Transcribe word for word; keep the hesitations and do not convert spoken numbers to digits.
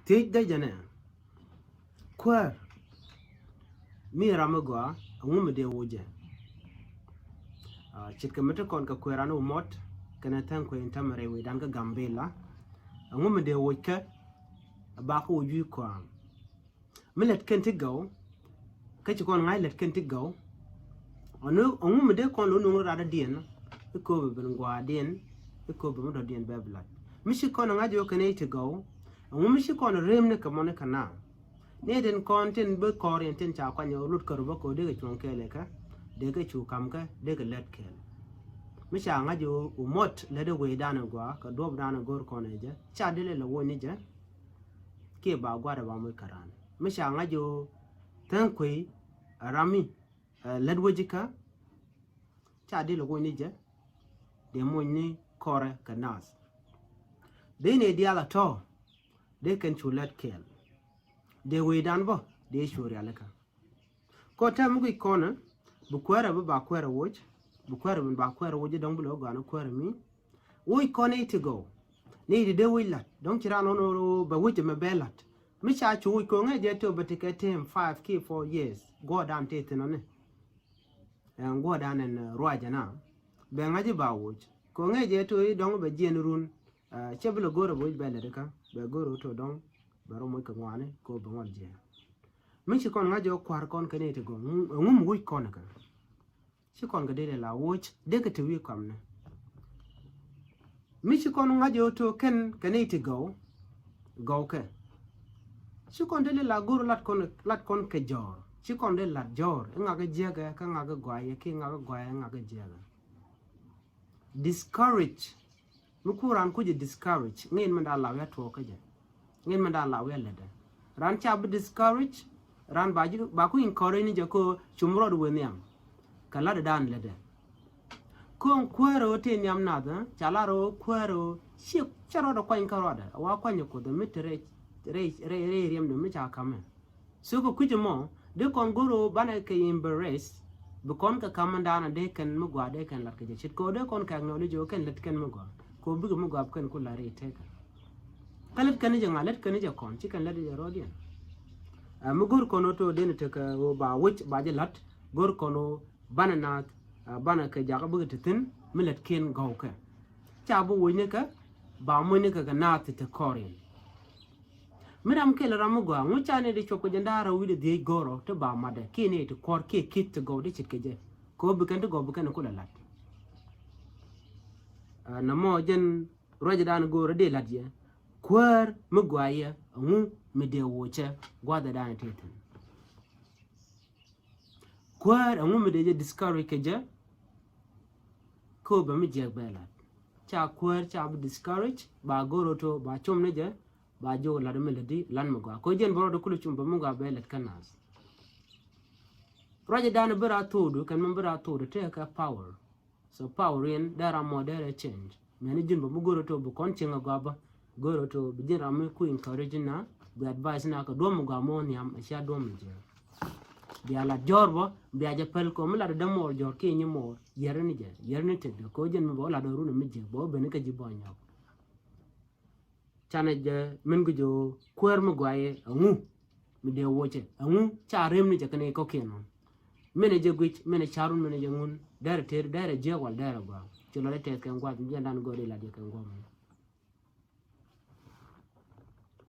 Thiec dee jɛ nɛ, kuäär mi ram mi gɔaa, ɛŋu mi dee woc jɛ? Ah, ce̱tkɛ mi te kɔn kɛ kuɛɛran Umɔt kɛnɛ Thɛŋ Kuey in täämɛ rɛy wecdan kä Gambila. Ɛŋu mi dee woc kɛ? Ɛ bakɔ wä jui̱ kɔaŋ. Mi lät kɛn ti gɔw, kä ci kɔn ŋa̱c lät kɛn ti gɔw. Ɛŋu, ɛŋu mi dee kɔn lo̱ nuŋ rat dɔ̱diɛn i̱ kööbɛ ben gua̱a̱rdiɛn, i̱ kööbɛ mi dɔ̱diɛn bɛ bi lat? Mi ci kɔn ŋa̱c ɣöö kɛn i̱ ti gɔw, ɛŋu mi ci kɔn rem ni kɛ mɔni kɛ na? Ni tin kɔn tin bi kɔɔr in tin ca kuany ɣöö lut kär bä kɛ ɣöö dee kɛ cuɔ̱ŋ kɛɛl ɛ kɛ, dee kɛ cu ka̱m kɛ, dee kɛ lät kɛɛl. Mi ca ŋa̱c ɣöö Umɔt lät i̱ wecdan ɛ gɔaa kɛ duɔ̱ɔ̱pdan ɛ go̱r kɔn ɛ jɛ, ca dee lɛ lɛ woc ni jɛ. Kiɛ ba gua̱a̱r ɛ ba moc kɛ raan. Mi ca ŋa̱c ɣöö Thɛŋ Kuey ɛ ram mi, ɛ, lät wec ikä, ca dee lɛ woc ni jɛ, dee moc ni kɔrɛ kɛ naath. Dee ni diaal a tɔ̱, dee kɛn cu lät kɛɛl. Dee wecdan bä, dee cu rialikä. Kɔ tɛm mi guic kɔnɛ, bi kuäärɛ bi ba kuäärɛ woc, bi kuäärɛ bi ba kuäärɛ woc, dɔ̱ŋ bi lɛ wä gɔaa ni kuäärɛ mi. Woc kɔn i̱ ti gɔw. Ni ti dee woc la̱t. Dɔ̱ŋ ci raan ɣän ɣöö bɛ woc ɛmɛ bɛ la̱t. Mi ca cu woc kɛ ŋäc jɛ ti ɣöö bɛ ti kɛ tɛm five kiɛ four years. Guɔ̱ɔ̱rdan ti thi̱n ɔni. Ɛn guɔ̱ɔ̱rdan ɛn, eh, ruacɛ na. Bɛ ŋa̱c i̱ ba woc. Kɛ ŋäc jɛ ti ɣöö i̱ dɔ̱ŋ bɛ jiɛn run. Eh, cɛ bi lɛ go̱o̱rɛ bɛ woc bɛ lät ikä. Bɛ go̱o̱rɛ ɣöö ti ɣöö dɔ̱ŋ bɛ rɔ moc kɛ ŋɔaani kɛ ɣöö bɛ ŋuɔt jiɛn. Mi ci kɔn ŋa̱c jɛ ɣöö kua̱r kɔn kɛn i̱ ti gɔw. Ɛŋu mi woc kɔn ikä? Ci kɔn kɛ dee lɛ la woc, dee kɛ te wi̱i̱ kɔmni. Mi ci kɔn ŋa̱c ɣöö to kɛn kɛ nɛy ti gɔw, gɔw kɛ. Ci kɔn dee lɛ la go̱r lat kɔn, lat kɔn kɛ jɔ̱ɔ̱r. Ci kɔn dee lat jɔ̱ɔ̱r i̱ ŋa̱k i̱ jiäkɛ, kä ŋa̱k i̱ gɔaaɛ, ki ŋa̱k i̱ gɔaaɛ, ŋa̱k i̱ jiäkɛ. Discourage. Mi ku raan kucɛ discourage, ŋi̱i̱n mi da̱a̱n la wi̱i̱ a tuɔɔk kä jɛ. Ŋi̱i̱n mi da̱a̱n la wi̱i̱ a lätdɛ. Raan ca bi discourage, raan ba ji̱, ba ku encourage ni jɛ kä cum rɔɔd wee nhiam. Kɛ lätdɛ da̱a̱n lätdɛ. Kä ɛn kuäärä ɣöö tëë nhiam nath, eh, ca lar ɣöö kuäärä ɣöö ciɛ, ciɛ rɔɔdɛ kuany kä rɔɔdɛ. A wa kuany ɛ Kuoth ɛ mi te rɛy, rɛy, rɛy, rɛy riɛmdɛ mi ca ka̱mɛ. So kɛ kui̱c ɛmɔ, dee kɔn go̱r ɣöö banɛ kɛ embrace, bi kɔn kɛ ka̱m ɛn daanɔ dee kɛn mi gɔaa dee kɛn lat kɛ jɛ ce̱tkɛ ɣöö dee kɔn kɛ acknowledge ɣöö kɛn lät kɛn mi gɔaa. Kɛ ɣöö bikɛ mi gɔaa bi kɛn ku la̱r i̱ tëëkä. Kä lät kɛn ni jɛ ŋa̱, lät kɛn ni jɛ kɔn, ci kɛn lät jɛ rɔɔdiɛn. Ɛ, mi go̱r kɔn ɣöö to dee ni tekɛ ɣöö ba wec, ba jɛ la̱t, go̱r kɔn ɣöö banɛ naath, ɛ, banɛ kɛ jakä bikɛ te thi̱n, mi lät kiɛn gɔwkɛ. Ca bi woc ni kɛ, ba moc ni kɛ kɛ naath ti te kɔɔriɛn. Mi ram kɛl ram mi gɔaa, ŋu ca ni di cuɔp kɛ jɛn da̱a̱r rɛw wi̱cdɛ dhiec go̱o̱rɔ ti ba matdɛ kiɛ ni ti kuɔr kiɛ ki̱th ti gɔw ti ce̱tkɛ jɛ. Kɛ ɣöö bi kɛn ti gɔw bi kɛn kulɛ la̱t. Ɛ, nɔmɔ jɛn ruacdan go̱o̱rä dee la̱t yɛ. Kuäär mi gɔaa yɛ, ɛŋu mi dee wocɛ gua̱thɛ dan ti thi̱n. Kuäär ɛŋu mi dee jɛ discourage kɛ jɛ. Kä bɛ mi jiɛk bɛ lat. Ca kuäär ca bi discourage, ba go̱r ɣöö to ba cum ni jɛ, ba jiök lat mi lätdi, lat mi gɔaa. Kä jɛn bɛ rɔɔdɛ kulɛ cum bɛ mi gɔaa bɛ lät kä naath. Ruacdan bi raa thokdu, kɛn mi bi raa thokdu tekɛ power. So power in dee ram mɔ dee rɛ change. Mɛni ji̱n bä mi go̱r ɣöö to bi kɔn cieŋ a gɔaa bä. Go̱r ɣöö to bi ji̱n ram mi ku encourage na, bi advice na kɛ duɔ̱m mi gɔaa mɔ nhiam, a cia duɔ̱m mi jiɛk. Bia lat jɔ̱ɔ̱r bä, bia jɛ päl kɛ ɣöö mi lat dee mɔɔr jɔ̱ɔ̱r kiɛ nyi mɔɔr, yɛr ni jɛ, yɛr ni tekdɛ kɛ ɣöö jɛn mi bä lat run mi jiɛk bä ben kɛ ji̱ bɔny nyɔk. Canɛ jɛ min kä jɛ ɣöö kuäär mi gɔaa yɛ ɛŋu mi dee wocɛ, ɛŋu ca rem ni jɛ kɛn i̱ kɔ̱kiɛn ɣän. Min ɛ jɛ guic, min ɛ carun, min ɛ jɛ ŋun, derɛ ter, derɛ jiɛk wal derɛ gɔaa. Ci lɔcdɛ tɛth kɛn gua̱th, mi jɛn dan gɔɔri lat jɛ kɛn gua̱th.